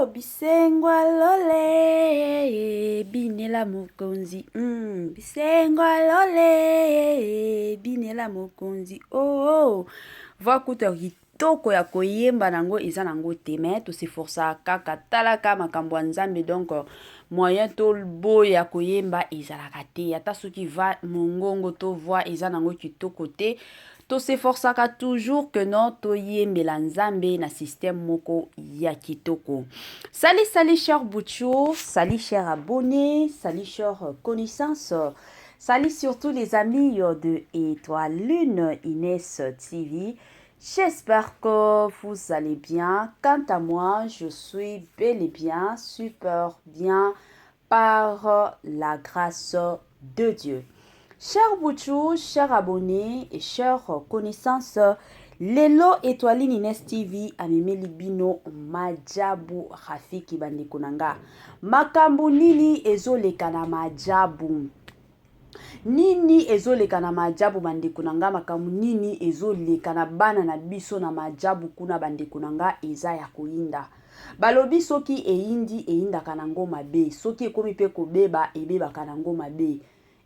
Oh, bisengwa lole, binela mokonzi. Bisengwa lole, binela mokonzi. Oh, oh. Voix kuta kitoko ya koyemba nango eza nango te, mais toseforçaka kaka. Talaka makambo ya Nzambe, donc moyen toboya koyemba ezalaka te. Ata soki va mongongo to voix eza nango kitoko te, toseforçaka toujours que non, toyembela Nzambe na système moko ya kitoko. Sali sali cher Boucho, sali cher abonné, sali cher connaissance, sali surtout les amis de Étoile Lune Inès TV. J'espère que vous allez bien. Quant à moi, je suis bel et bien, super bien par la grâce de Dieu. Cher Bouchou, chers abonnés et chers connaissances, lelo Étoiline Inès TV amemeli bino Majabu Rafiki. Bandeko na nga, makambo nini ezoleka na Majabu? Nini ezoleka na Majabu, bandeko na nga? Makambo nini ezoleka na bana na biso na Majabu kuna, bandeko na nga? Eza ya koyinda. Balobi soki eyindi, eyindaka nango mabe. Soki ekomi mpe kobeba, ebebaka nango mabe.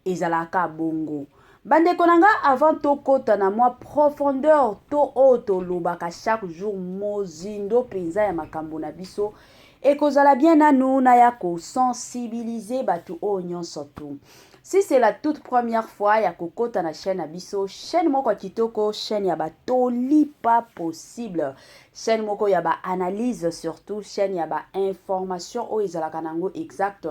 Ezalaka bongo, bandeko na nga. Avant tokɔta na mwa profondeur to oyo tolobaka chaque jour, mozindo mpenza ya makambo na biso, ekozala bien nanu naya kosensibiliser bato oyo nyonso tu. Si c'est la toute première fois ya kokɔta na chaîne na biso, chaîne moko ya kitoko, chaîne ya batoli pas possible, chaîne moko ya baanalyse, surtout chaîne ya bainformation oyo ezalaka nango exact,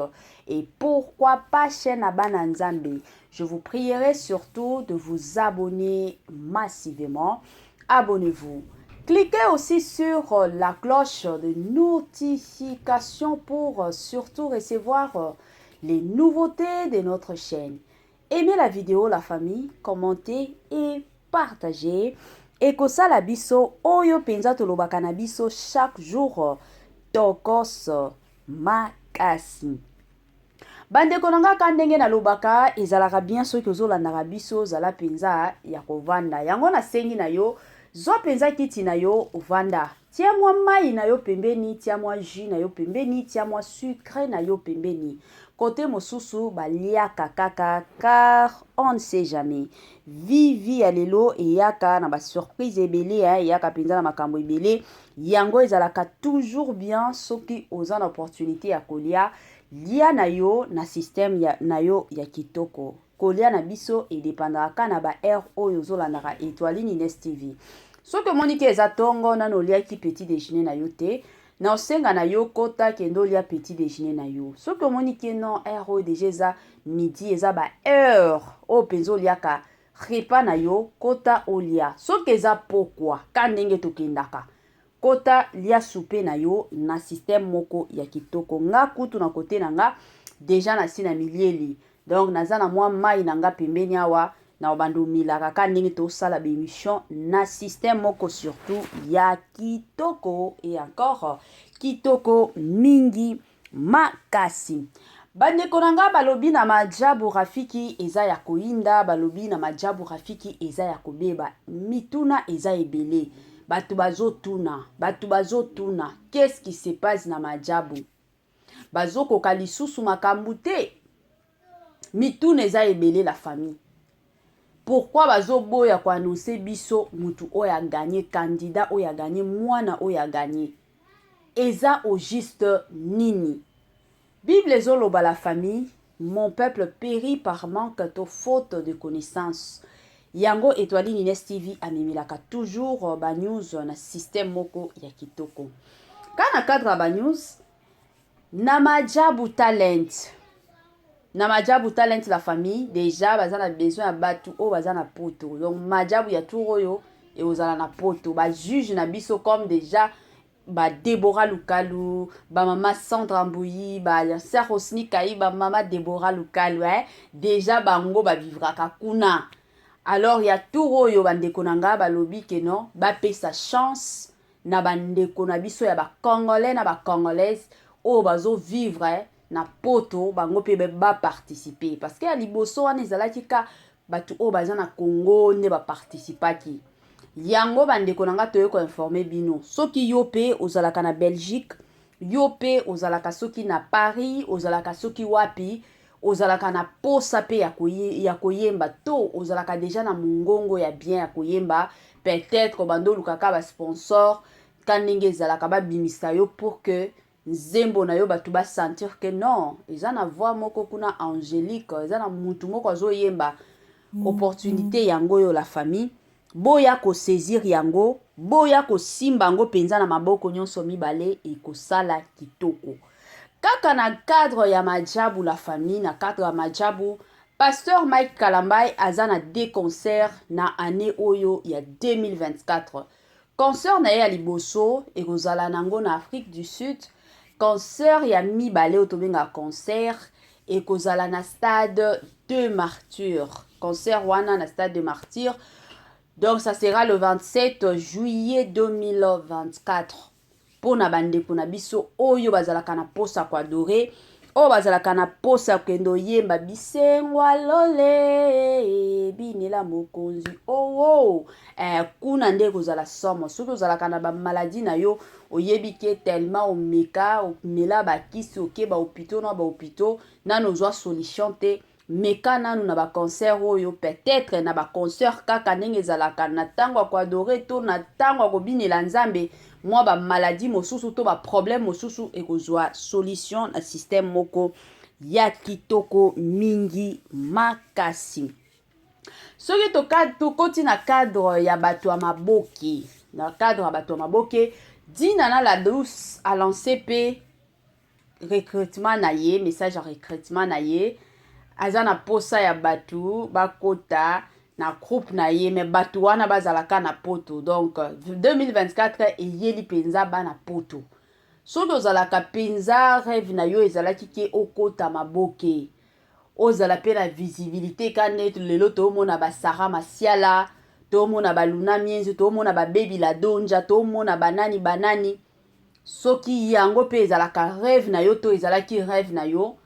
et pourquoi pas chaîne ya bana Nzambe, je vous prierai surtout de vous abonner massivement. Abonnez-vous. Cliquez aussi sur la cloche de notification pour surtout recevoir les nouveautés de notre chaîne. Aimez la vidéo, la famille, commentez et partagez. Ekosala biso oyo mpenza tolobaka na biso chaque jour, tokos makasi. Bandeko na nga, ka ndenge nalobaka, ezalaka bien soki ozolandaka biso, ozala mpenza ya kovanda. Yango nasengi na yo, zwa mpenza kiti na yo, ovanda, tia mwa mai na yo pembeni, tia mwa jus na yo pembeni, tia mwa sucre na yo pembeni. Kote mosusu baliaka kaka, car on ne sait jamais. Vie ya lelo eyaka na basurprise ebele, eyaka mpenza na makambo ebele. Yango ezalaka toujours bien soki oza na opportunité ya kolia, lia na yo na système ya, na yo ya kitoko. Kolia na biso edépendaka kaka na baheure oyo ozolandaka Étoiline Ines TV. Soki omoni ke eza ntongo, nano oliaki petit déjeuner na yo te, na osenga na yo, kota, kende olia petit déjeuner na yo. Soki omoni ke non, heure oyo déjà eza midi, eza baheure oyo mpenza oliaka repas na yo, kota olia. Soki eza pokwa, ka ndenge tokendaka, kota lia soupe na yo na système moko ya kitoko. Nga kutu na kote na nga déjà nasi na milieli, donc naza na mwa mai na nga pembeni awa na obanda omilaka ka ndenge tosala baémission na système moko surtout ya kitoko et encore kitoko mingi makasi. Bandeko na nga, balobi na Majabu Rafiki eza ya koyinda, balobi na Majabu Rafiki eza ya kobeba. Mituna eza ebele, bato bazotuna, bato bazotuna: qu'est-ce qui se passe na Majabu? Bazokoka lisusu makambo te. Mituna eza ebele, la famille. Pourquoi bazoboya koannoncer biso mutu oyo agagner, candidat oyo agagner, mwana oyo agagner? Eza au juste nini? Bible ezoloba, la famille: "Mon peuple périt par manque to faute de connaissance." Yango Étoiline Ines TV amemelaka toujours banews na système moko ya kitoko. Ka na cadre ya banews na Majabu Talent, na Majabu Talent, la famille, déjà baza na besoin ya bato oyo baza na Poto. Donc Majabu ya tour oyo ekozala na Poto. Bajuge na biso comme déjà badebora Lukalu, bamama Sandra Mbuyi, baser Osni Kai, bamama Debora Lukalu, eh? Déjà bango bavivraka kuna. Alors ya tour oyo, bandeko na nga, balobi ke non, bapesa chance na bandeko na biso ya bacongolais na bacongolaise oyo bazovivre na Poto, bango mpe baparticipe, parce que ya liboso wana ezalaki ka bato oyo baza na Congo nde baparticipaki. Yango, bandeko na nga, toye koinformer bino, soki yo mpe ozalaka na Belgique. Yo mpe ozalaka soki na Paris, ozalaka soki wapi, ozalaka na posa mpe ya koyemba to ozalaka deja na mongongo ya bien ya koyemba, peut-être obanda olukaka ba sponsor ka ndenge ezalaka babimisa yo pour que nzembo na yo bato basentir que non, eza na voix moko kuna angélique, eza na mutu moko azoyemba. Opportunité yango oyo, la famille, boya kosaisir yango, boya kosimba yango mpenza na maboko nyonso mibale, ekosala kitoko. Kaka na cadre ya Majabu, la famille, na cadre ya Majabu, pasteur Mike Kalambai aza na deux concerts na année oyo ya 2024. Concert na ye ya liboso ekozala nango na Afrique du Sud. Concert ya mibale oyo tobengaka concert ekozala na Stade de Martyr. Concert wana na Stade de Martyr, donc ça sera le 27 juillet 2024. Mpona bandeko na biso oyo bazalaka na posa koadorer, oyo bazalaka na posa ya kokende oyemba bisengwa lole binela mokonzi owo, kuna nde ekozala somo. Soki ozalaka na bamaladi na yo, oyebi ke tellement omeka, omela bakisi, oke bahôpitaux na bahôpitaux, nano ozwa solution te, meka nanu na baconcert oyo. Peut-être na baconcert kaka ndenge ezalaka na ntango ya koadorer to na ntango ya kobinela Nzambe, mwa bamaladi mosusu to baproblème mosusu ekozwa solution na système moko ya kitoko mingi makasi. Soki tokoti na cadre ya bato ya maboke, na cadre ya bato ya maboke, Dina na la Douce alance mpe recrutement na ye, message ya recrutement na ye. Aza na posa ya bato bakota na groupe na ye, me bato wana bazalaka na Poto. Donc 2024 eyeli mpenza bana Poto. Soki ozalaka mpenza, rêve na yo ezalaki ke okota maboke, ozala mpe na visibilité ka neti lelo toomona basara Masiala, toomona baluna Mienzi, toomona babebi la Donja, toomona banani banani, soki yango mpe ezalaka rêve na yo to ezalaki rêve na yo,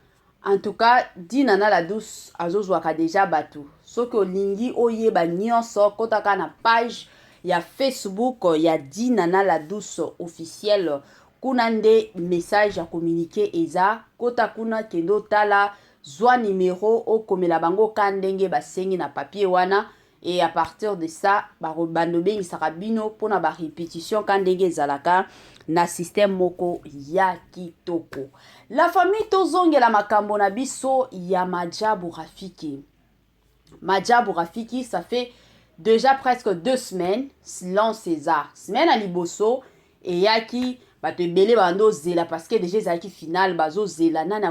en tout cas Dina na la Douce azozwaka deja bato. Soki olingi oyeba nyonso, kotaka na page ya Facebook ya Dina na la Douce officielle. Kuna nde message ya communiqué eza. Kota kuna, kende otala, zwa numero, okomela bango ka ndenge basengi na papier wana. Et à partir de ça, bando obengisaka bino mpona barépétition ka ndenge ezalaka na système moko ya kitoko. La famille, tozongela makambo na biso ya Majabu Rafiki. Majabu Rafiki, ça fait déjà presque 2 semaines silence eza. Semaine ya liboso eyaki, bato ebele bando ozela parce que déjà ezalaki finale, bazozela nani,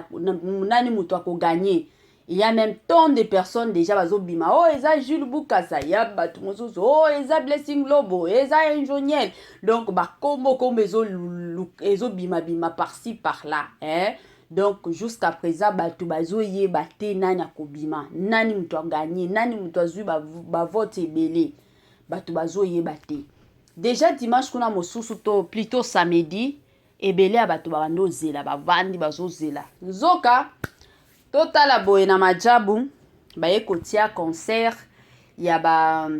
nani moto akogagner. Il y a même tant de personnes déjà bazobima: oh, eza Jules Bukasa, ya bato mosusu, oh, eza Blessing Lobo, eza Ingeniel. Donc bakombo kombo ezobimabima par-ci par-là, hein? Donc jusqu'à présent bato bazoyeba te nani akobima, nani moto agagner, nani moto azwi bavote ebele. Bato bazoyeba te. Déjà dimanche kuna mosusu to plutôt samedi, ebele ya bato babandi ozela, bavandi bazozela. Nzoka totala boye, na Majabu baye kotia concert ya ba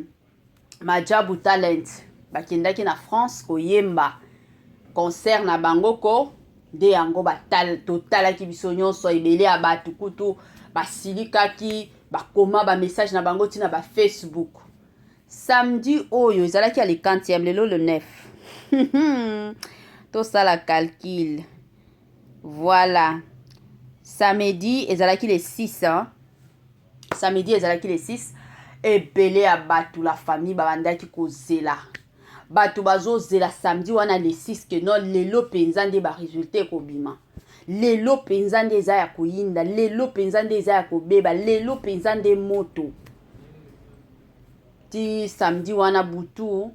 Majabu Talent. Bakendaki na France koyemba, concert na bango ko nde yango totalaki biso nyonso. Ebele ya bato kutu basilikaki, bakoma bamessage na bango ntina bafacebook. Samedi oyo ezalaki ya le 4e, lelo le 9, tosala calcul. Voilà, samedi ezalaki le 6, hein? Samedi ezalaki le 6. Ebele ya bato, la famille, babandaki kozela. Bato bazozela samedi wana le 6 ke non, lelo mpenza nde baresultat ekobima, lelo mpenza nde eza ya koyinda, lelo mpenza nde eza ya kobeba, lelo mpenza nde moto. Ti samedi wana butu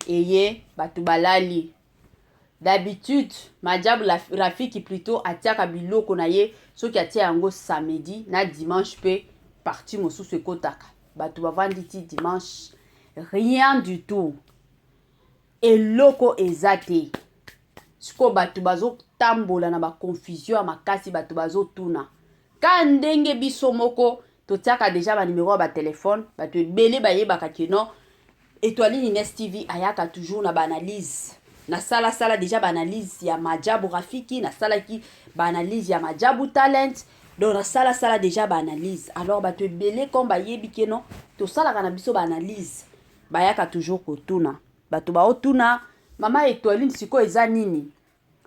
eye, bato balali. D'habitude Majabu Rafiki plutôt atiaka biloko na ye, soki atia yango samedi na dimanche mpe parti mosusu ekotaka. Bato bavandi ti dimanche, rien du tout, eloko eza te. Sikoyo bato bazotambola na baconfusion ya makasi. Bato bazotuna ka ndenge biso moko totiaka deja banimero ya batelefone. Bato ebele bayebaka ke non, Étoiline Ines TV ayaka toujours na baanalyse. Nasalasala déjà baanalyse ya Majabu Rafiki, nasalaki baanalyse ya Majabu Talent, donc nasalasala déjà baanalyse. Alors bato ebele, comme bayebi que non, tosalaka na biso baanalyse, bayaka toujours kotuna. Bato baotuna: "Mama Etoiline, sikoyo eza nini?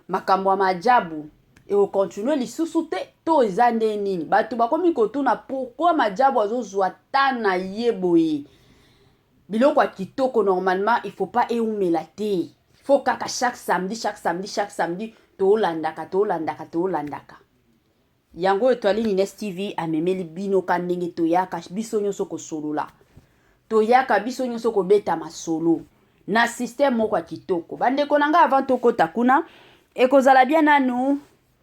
Makambo ya Majabu ekocontinuer lisusu te to eza nde nini?" Bato bakomi kotuna pourquoi Majabu azozwa ta na ye boye. Biloko ya kitoko, normalement il faut pas eumela te, faut kaka chaque samedi, chaque samedi, chaque samedi, toolandaka, toolandaka, toolandaka yango. Etoiline Ines TV amemeli bino ka ndenge toyaka biso nyonso kosolola, toyaka biso nyonso kobeta masolo na système moko ya kitoko. Bandeko na ngai, avant tokɔta kuna, ekozala bien nanu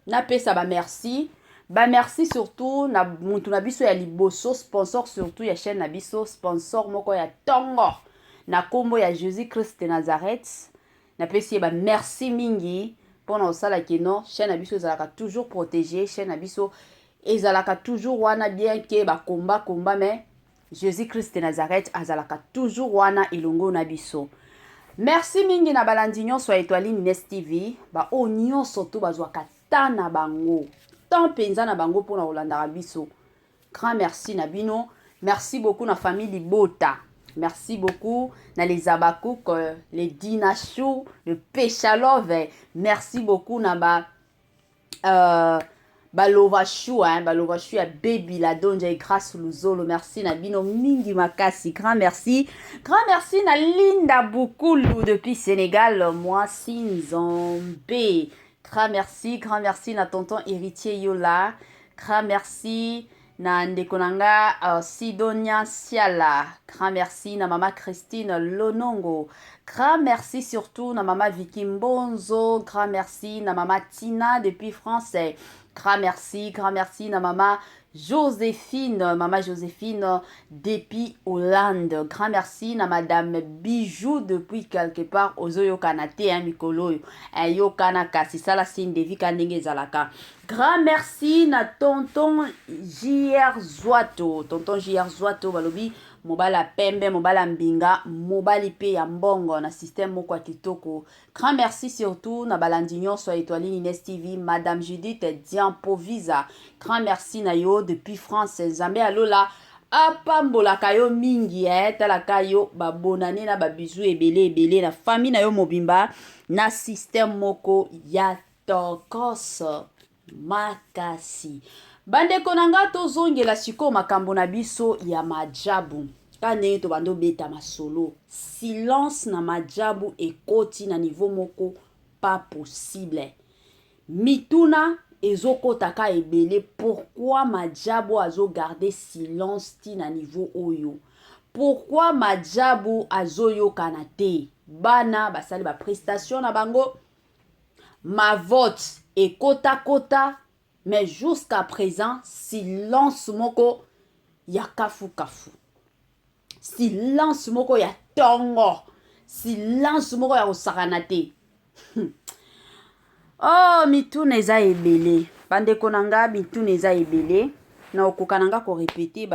napesa bamerci, bamerci surtout na mutu na biso ya liboso, sponsor surtout ya chaîne na biso, sponsor moko ya ntongo na nkombo ya Jésus Christ de Nazareth. Napesi ye bamerci mingi mpona kosala que non, chaîne na biso ezalaka toujours protégé, chaîne na biso ezalaka toujours wana, bien que bakomba komba, mais Jésus Christ de Nazareth azalaka toujours wana elongo na biso. Merci mingi na balandi nyonso ya Etoiline Nes TV, baoyo nyonso to bazwaka ta na bango, temps mpenza na bango mpona kolandaka biso. Grand merci na bino. Merci beaucoup na famille Libota, merci beaucoup na les Abakouk, les Dinachou, le Péchalove. Merci beaucoup na ba Balovachou, hein, Balovachou ya Baby la Donja et Grâce Luzolo. Merci na bino mingi makasi. Grand merci. Grand merci na Linda Bukulu depuis Sénégal, moi Sinzombe. Grand merci, grand merci na tonton Héritier Yola. Grand merci na ndeko na nga Sidonia Siala. Grand merci na mama Christine Lonongo. Grand merci surtout na mama Vicky Mbonzo. Grand merci na mama Tina depuis France. Grand merci, grand merci na mama Joséphine, mama Joséphine depuis Hollande. Grand merci na madame Bijou depuis quelque part, ozoyokana te, hein, mikolo oyo ayokana, kasi sala signe de vie ka ndenge ezalaka. Grand merci na tonton JR Zwato, tonton JR Zwato, balobi mobali ya pembe, mobali ya mbinga, mobali mpe ya mbongo na système moko ya kitoko. Grand merci surtout na balandi nyonso ya Etoiline Ines TV. Madame Judith Diampovisa, grand merci na yo depuis France. Nzambe alola apambolaka yo mingi. Talaka yo babonane na babizu ebele ebele na famille na yo mobimba na système moko ya tokos makasi. Bandeko na nga, tozongela sikoyo makambo na biso ya Majabu. Ka ndenge tobanda obeta masolo, silence na Majabu ekoti na niveau moko pas possible. Mituna ezokɔtaka ebele: pourquoi Majabu azogarder silence ti na niveau oyo? Pourquoi Majabu azoyokana te? Bana basali baprestation na bango, mavote ekotakota, mais jusqu'à présent silence moko ya kafukafu, silence moko ya ntongo, silence moko ya kosakana te. Oh, mituna eza ebele, bandeko na nga, mituna eza ebele. Na okoka na nga korépéter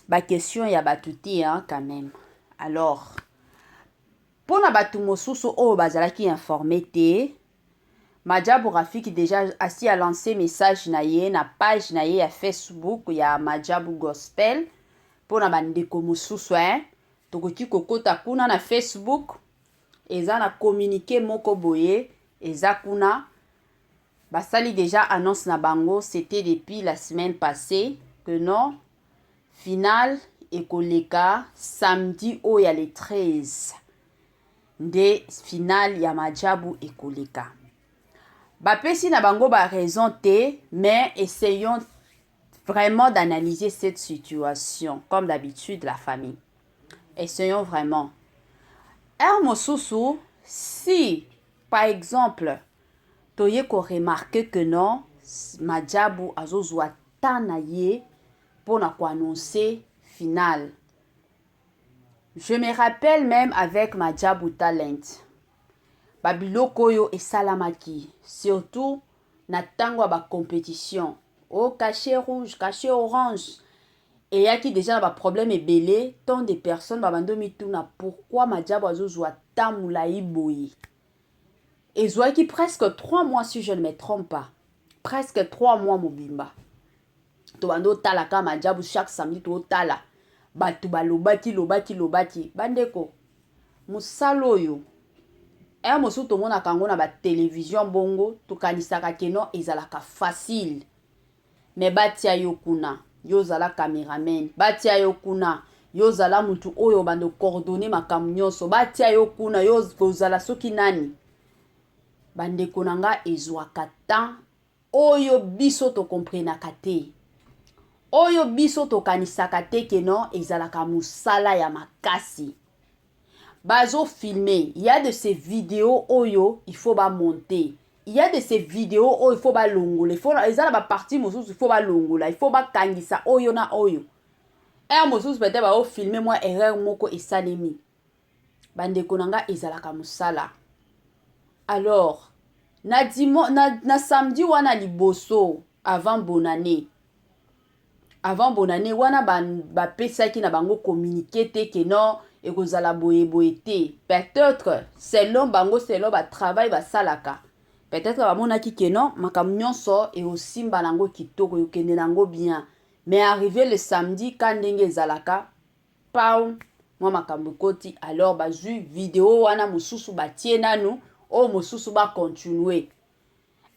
baquestion ba ya bato te, hein, quand même. Alors, mpona bato mosusu oyo bazalaki informé te, Majabu Rafiki déjà asi alancé message na ye na page na ye ya Facebook ya Majabu Gospel. Mpona bandeko mosusu, hein, tokoki kokɔta kuna na Facebook, eza na communiqué moko boye eza kuna. Basali déjà annonce na bango, c'était depuis la semaine passée, que non, finale ekoleka samedi oyo ya le 13 nde finale ya Majabu ekoleka. Bapesi na bango baraison te, mais essayons vraiment d'analyser cette situation comme d'habitude, la famille. Essayons vraiment. Heure mosusu, si par exemple toye koremarquer que non, Majabu azozwa temps na ye mpona koannoncer finale, je me rappelle même avec Majabu Talent, babiloko oyo esalamaki surtout na ntango ya bacompétition o cachet rouge, cachet orange. Eyaki dejà na ba problème ebele, tant de personnes babandi omituna pourquoi Maajabu azozwa temps molayi boye. Ezwaki presque 3 mois, si je ne me trompe pas, presque 3 mois mobimba tobandi otala kaka Maajabu chaque samedi. Tootala, bato balobaki, lobaki, lobaki. Bandeko, mosala oyo ere mosusu tomonaka yango na batelevizio bongo, tokanisaka que non, ezalaka facile. Mais batia yo kuna, yo ozala cameraman, batia yo kuna, yo ozala mutu oyo obanda coordonner makambo nyonso, batia yo kuna, yo kozala soki nani. Bandeko na nga, ezwaka temps oyo biso tokomprenaka te, oyo biso tokanisaka te que non, ezalaka mosala ya makasi. Bazofilmer, il y a de ces vidéos oyo il faut bamonter, il y a de ces vidéos oyo il faut balongola, il faut eza na bapartie mosusu il faut balongola, il faut bakangisa oyo na oyo. Heure mosusu peut-être baofilmer mwa erreur moko esalemi. Bandeko na nga, ezalaka mosala. Alors na samedi wana liboso avant bonane, avant bonane wana, bapesaki na bango communiqué te que non, ekozala boyeboye te. Peut-être selon bango, selon batravail basalaka, peut-être bamonaki que non, makambo nyonso ekosimba nango kitoko, ekokende nango bien. Mais arrivé le samedi, ka ndenge ezalaka, pau mwa makambo ekoti. Alors bazwi video wana mosusu, batie nanu oyo mosusu, bacontinue.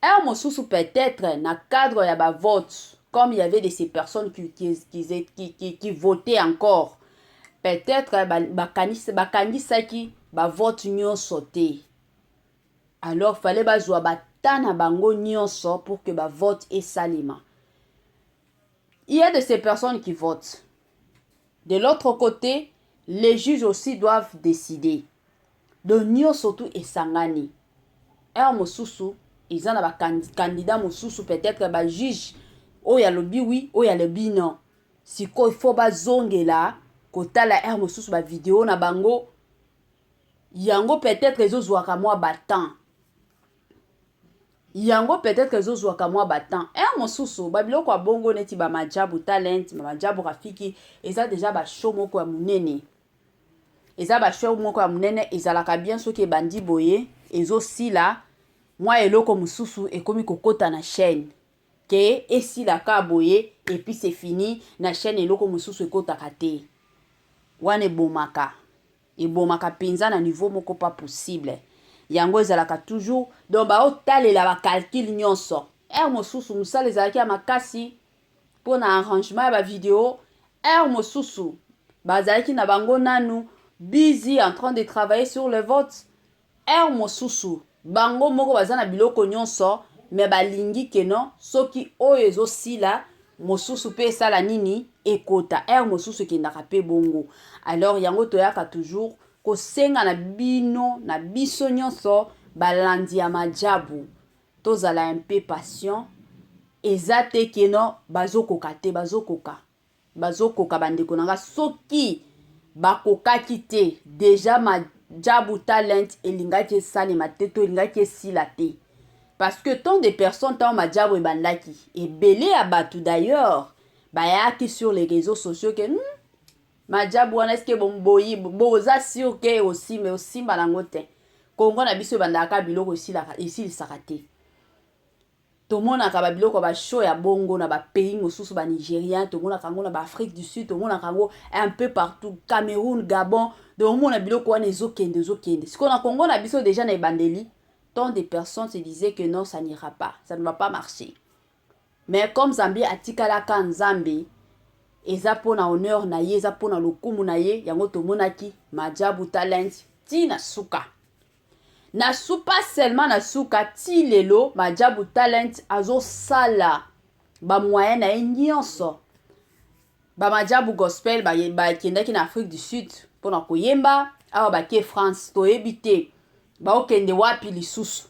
Heure mosusu peut-être na cadre ya bavote, comme il y avait de ces personnes qui votaient encore, peut-être bakangisaki bavote nyonso te. Alors fallait bazwa bata na bango nyonso pour que bavote esalema. Il y a de ces personnes qui votent de l'autre côté, les juges aussi doivent décider. Donc nyonso tu esangani. Heure mosusu eza na bacandidat mosusu, peut-être bajuge oyo alobi oui, oyo alobi non. Sikoyo ifo bazongela kotala heure mosusu bavideo na bango. Yango peut-être ezozwaka mwa batemps, yango peut-être ezozwaka mwa batemps. Heure mosusu babiloko ya bongo neti bamajabu talent, bamajabu rafiki, eza deja bashow moko ya monene, eza bashow moko ya monene. Ezalaka bien soki ebandi boye, ezosila, mwa eloko mosusu ekomi kokɔta na chaîne, ke esilaka boye et puis c'est fini na chaîne, eloko mosusu ekɔtaka te. Wana ebomaka, ebomaka mpenza na niveau moko pas possible. Yango ezalaka toujours, donc baotalela bacalcul nyonso. Heure mosusu mosala ezalaki ya makasi mpo na arrangement ya bavideo. Heure mosusu bazalaki na bango nanu busy en train de travailler sur le vote. Heure mosusu bango moko baza na biloko nyonso, mais balingi que non, soki oyo ezosila, mosusu mpe esala nini, ekota. Heure mosusu ekendaka mpe bongo. Alors yango toyaka toujours kosenga na bino, na biso nyonso balandi ya Majabu, tozala un peu patient. Eza te que non, bazokoka te. Bazokoka, bazokoka. Bandeko na nga, soki bakokaki te, deja Majabu Talent elingaki esalema te to elingaki esila te, parce que tant de personnes, ntango Majabu ebandaki, ebele ya bato d'ailleurs bayaki sur les réseaux sociaux ke Majabu wana, eske boyi boza sûr ke osimba, osimba nango te? Kongo na biso ebandaka biloko esilisaka te. Tomonaka babiloko ya bashow ya bongo na bapays mosusu, banigérien, tomonaka yango na baafrique du Sud, tomonaka yango un peu partout, Cameroun, Gabon. Donc omona biloko wana ezokende, ezokende. Sikoyo na Kongo na biso, déjà na ebandeli, tant de personnes se disaient que non, ça n'ira pas, ça ne va pas marcher. Mais comme Nzambe atikalaka Nzambe, eza mpona honneur na ye, eza mpona lokumu na ye. Yango tomonaki Majabu Talent ti na suka, na pas seulement na suka, ti lelo Majabu Talent azosala bamoyen na ye nyonso. Bamajabu Gospel bakendaki na Afrique du Sud mpona koyemba. Awa bake France, toyebi te baokende wapi lisusu.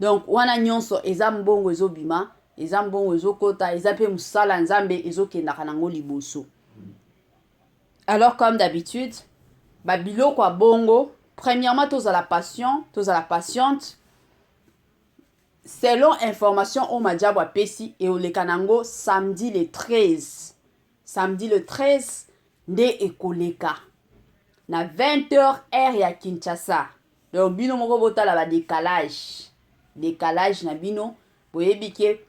Donc wana nyonso eza mbongo ezobima, eza mbongo ezokɔta, eza mpe mosala Nzambe ezokendaka nango liboso. Alors comme d'habitude, babiloko ya bongo, premièrement tozala patient, tozala patiente. Selon information oyo Majabu apesi, eoleka nango samedi le 13. Samedi le 13 nde ekoleka na 20 heures, heure ya Kinshasa. Donc bino moko botala ba décalage, décalage na bino. Boyebi ke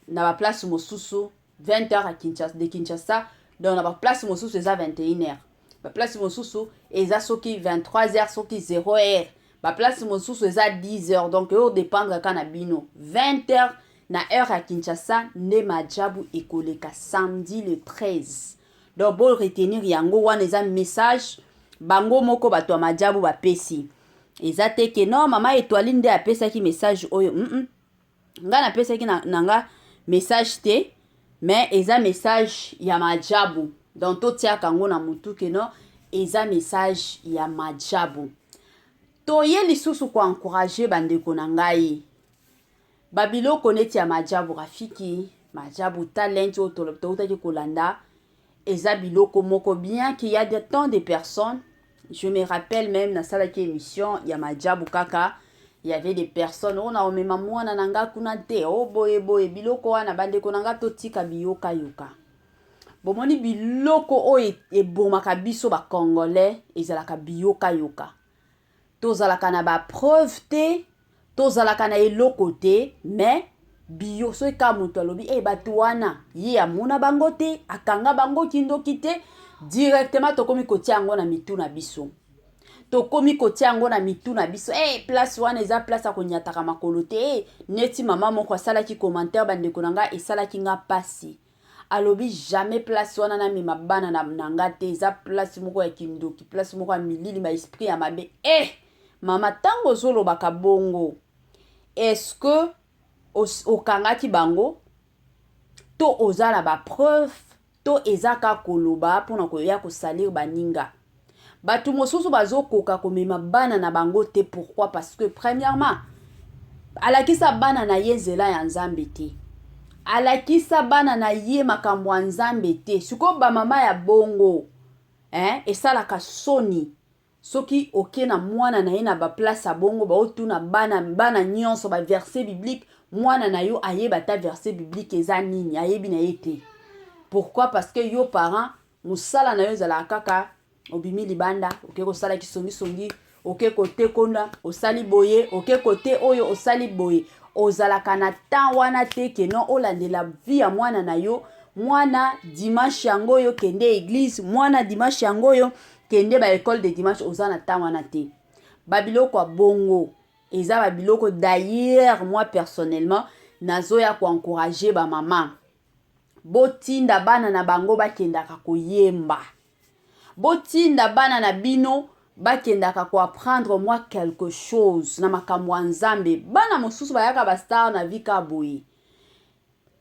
na baplace mosusu 20 heures à Kinshasa, de Kinshasa, donc na baplace mosusu eza 21 heures, baplace mosusu eza soki 23 heures, soki 0 heure, baplace mosusu eza 10 heures. Donc oyo dépendre kaka na bino. 20 heures na heure ya Kinshasa nde Maajabu ekoleka samedi le 13. Donc bo retenir yango wana, eza message bango moko bato ya Maajabu bapesi. Eza te ke non, mama Etoile nde apesaki message oyo. Ngai napesaki na nga message te, mais eza message ya Maajabu. Donc totiaka yango na motu ke non, eza message ya Maajabu. Toye lisusu koencourager bandeko na ngai. Babiloko neti ya Maajabu Rafiki, Maajabu Talent oyo toutaki kolanda, eza biloko moko bien qu'il y a de tant de personnes. Je me rappelle même, nasalaki émission ya Maajabu kaka, il y avait des personnes oyo na omema mwana na nga kuna te, o boye boye. Biloko wana, bandeko na nga, totika biyokayoka. Bomoni, biloko oyo ebomaka biso bacongolais ezalaka biyokayoka. Tozalaka na bapreuve te, tozalaka na eloko te, mais biyo soki kaka moto alobi e bato wana, ye amona bango te, akanga bango kindoki te, directement tokomi kotia yango na mitu na biso, tokomi kotia yango na mitu na biso. E place wana eza place ya konyataka makolo te. E neti mama moko asalaki commentaire, bandeko na ngai, esalaki nga mpasi. Alobi jamais place wana namema bana na nga te, eza place moko ya kindoki, place moko ya milili, baesprit ya mabe. E mama, ntango ozolobaka bongo, est-ce que okangaki bango to oza na bapreuve to eza kaka koloba mpona koya kosalir baninga? Bato mosusu bazokoka komema bana na bango te. Pourquoi? Parce que premièrement, alakisa bana na ye nzela ya Nzambe te, alakisa bana na ye makambo ya Nzambe te. Sikoyo bamama ya bongo, eh, esalaka soni soki oke na mwana na ye na baplace ya bongo, baotuna bana, bana nyonso baverset biblique. Mwana na yo ayeba ata verset biblique eza nini? Ayebi na ye te. Pourquoi? Parce que yo parent, mosala na yo ezalaka kaka obimi libanda, oke kosala kisongisongi, oke kote kuna osali boye, oke kote oyo osali boye. Ozalaka na temps wana te ke non, olandela vie ya mwana na yo. Mwana, dimanche yango oyo kende église, mwana, dimanche yango oyo kende baécole de dimanche. Oza na temps wana te. Babiloko ya bongo eza babiloko. D'ailleurs, moi personnellement, nazoya koencourager bamama: botinda bana na bango bakendaka koyemba, botinda bana na bino bakendaka koapprendre mwa quelque chose na makambo ya Nzambe. Bana mosusu bayaka bastar na vie ka boye,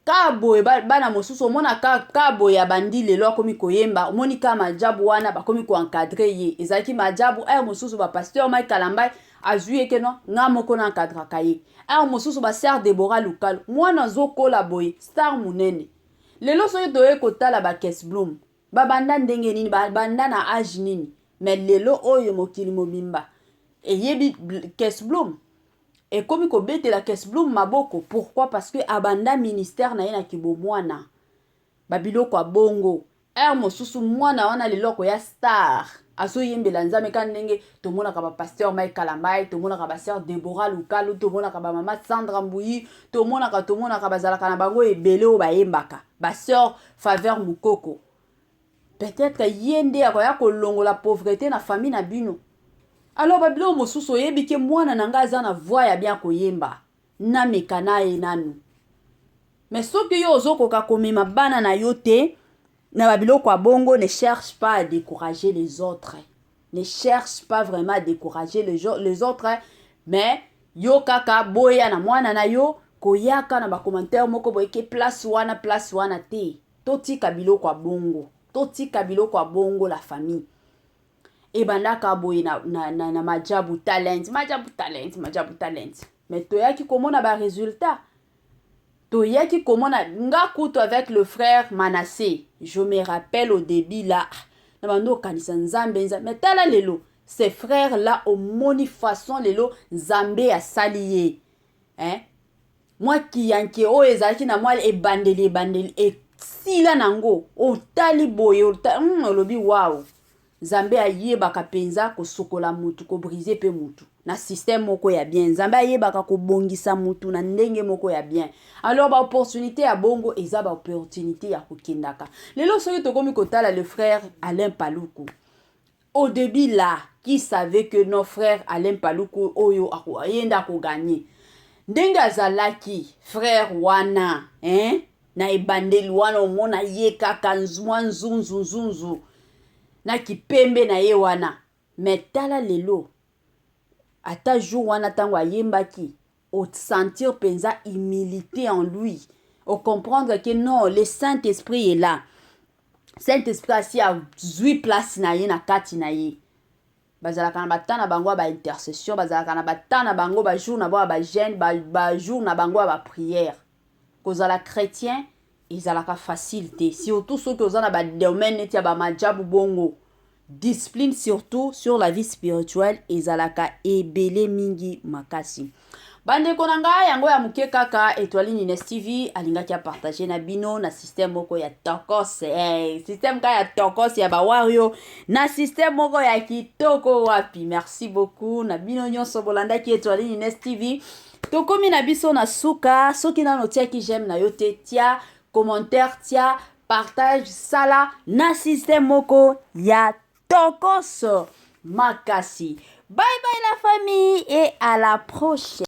ka boye. Bana mosusu omona ka boye, abandi lelo, akomi koyemba. Omoni ka Maajabu wana, bakomi koencadrer ye. Ezalaki Maajabu ere mosusu, bapasteur Mike Kalambai azwi ye keno nga moko na encadraka ye. Ere mosusu basœur Debora Lukalo. Mwana azokola boye, star monene lelo. Soki toye kotala bakes Bloom, babanda ndenge nini, babanda na age nini? Mais lelo oyo mokili mobimba eyebi Kes Bloom, ekomi kobetela Kes Bloom maboko. Pourquoi? Parce que abanda ministère na ye na kibomwana. Babiloko ya bongo, ere mosusu mwana wana lelo akoya star, azoyembela Nzambe kaka ndenge tomonaka bapasteur Mike Kalambai, tomonaka basœur Debora Lukalu, tomonaka bamama Sandra Mbuyi, tomonaka bazalaka na bango ebele oyo bayembaka, basœur Faveur Mokoko. Peut-être ye nde akoya kolongola pauvreté na famille na bino. Alors babiloko mosusu, oyebi ke mwana na ngai aza na voix ya bien koyemba, nameka na ye nanu. Mais soki yo ozokoka komema bana na yo te na babiloko ya bongo, ne cherche pas à décourager les autres, ne cherche pas vraiment à décourager les autres. Mais yo kaka boya na mwana na yo koyaka na bacommentaire moko boye ke place wana, place wana te. Totika biloko ya bongo, totika biloko ya bongo. La famille, ebandaka boye na Maajabu Talent, Maajabu Talent, Maajabu Talent. Mais toyaki komona baresultat, toyaki komona nga kutu avec le frère Manassé. Je me rappelle, au début là, na bando okanisa Nzambe, Nzambe. Mais tala lelo ce frère là, omoni façon lelo Nzambe asali ye, hein? Mwa kiyanke oyo ezalaki na mwa ebandeli, ebandeli. Esila nango, otali boye, olobi waw. Nzambe ayebaka mpenza kosokola mutu, kobriser mpe mutu na système moko ya bien. Nzambe ayebaka kobongisa mutu na ndenge moko ya bien. Alors baopportunité ya bongo eza baopportunité ya kokendaka. Lelo soki tokomi kotala le frère Alain Paluku, au début là, qui savait que nos frère Alain Paluku oyo ayenda akogagner ndenge azalaki frère wana, hein? Na ebandeli wana, omona ye kaka mwa nzunzu nzunzu na kipembe na ye wana. Mais tala lelo, ata jour wana ntango ayembaki, osentir mpenza humilité en lui, ocomprendre que non, le Saint-Esprit est là. Saint-Esprit asi azwi place na ye na kati na ye. Bazalaka na batemps na bango ya baintercession, bazalaka na batemps na bango, bajour na bango ya bajeûne, bajour na bango ya baprière. Kozala chrétien ezalaka facile te, surtout soki oza na badomaine neti ya bamajabu bongo. Discipline, surtout sur la vie spirituelle, ezalaka ebele mingi makasi. Bandeko na ngai, yango ya moke kaka Etoile Nines TV alingaki apartager na bino na système moko ya tokos, système kaka ya tokos ya bawario, na système moko ya kitoko wapi. Merci beaucoup na bino nyonso bolandaki Etoile Nines TV. Tokomi na biso na suka. Soki nano otiaki j'aime na yo te, tia commentaire, tia partage, sala na système moko ya tokos makasi. Bye bye la famille et à la prochaine.